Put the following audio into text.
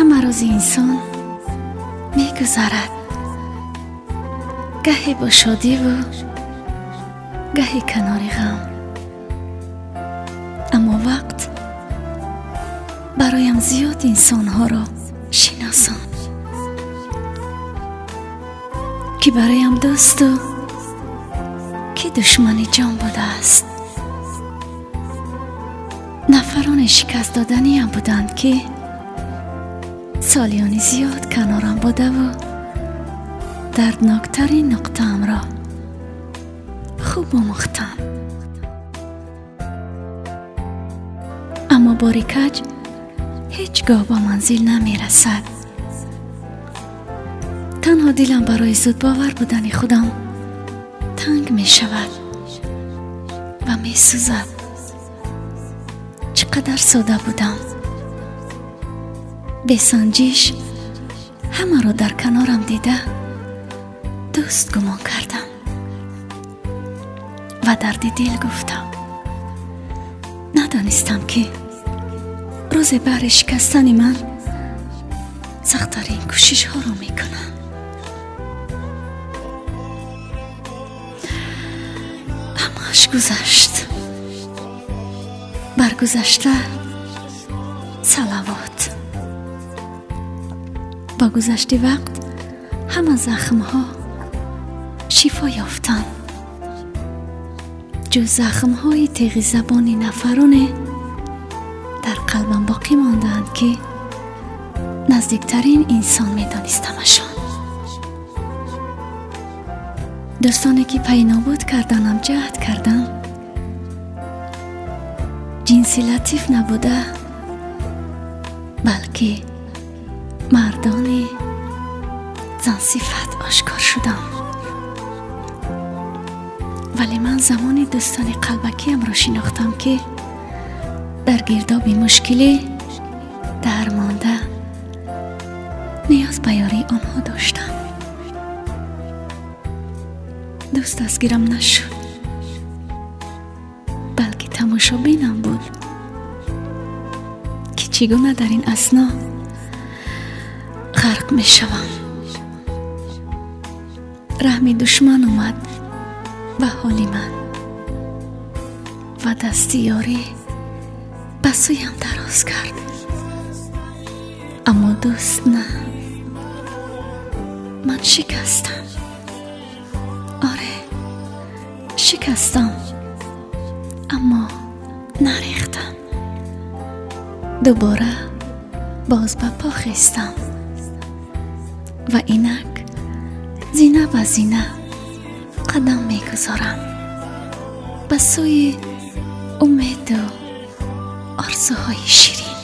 Ҳама рӯзи инсон мегузарад, гаҳе бо шодиву гаҳе канори ғам. Аммо вақт бароям зиёд инсонҳоро шиносон, ки бароям дӯсту ки душмани ҷон будааст. Нафароне шикаст доданиам буданд, ки солиёни зиёд канорам будаву дардноктарин нуқтаамро хуб омӯхтанд. Аммо бори каҷ ҳеҷ гоҳ ба манзил намерасад. Танҳо дилам барои зудбовар будани худам танг мешавад ва месӯзад. Чӣ қадар сода будам. Бесанҷиш ҳамаро дар канорам дида дӯст гумон кардам ва дарди дил гуфтам. Надонистам, ки рӯзе баҳри шикастани ман сахттарин кӯшишҳоро мекунам. Ҳамааш гузашт. Бар гузашта салавот. Бо гузашти вақт ҳама захмҳо шифо ёфтанд. Ҷуз захмҳои теғи забони нафароне дар қалбам боқӣ мондаанд, ки наздиктарин инсон медонистамашон. Дӯстоне ки пайи нобуд карданам ҷаҳд карданд, ҷинси латиф набуда, балки мардони зансифат ошкор шудам. Вале ман замони дӯстони қалбакиамро шинохтам, ки дар гирдоби мушкилӣ дармонда ниёз ба ёрии онҳо доштам. Дӯст дастгирам нашуд, балки тамошобинам буд, ки чӣ гуна дар ин асно ғарқ мешавам. Раҳми душман омад ба ҳоли ман ва дасти ёрӣ ба сӯям дароз кард. Аммо дӯст на. Ман шикастам. Оре, шикастам, аммо нарехтам. Дубора боз ба по хестам ва инак зина ба зина қадам мегузорам ба сӯи умеду орзуҳои ширин.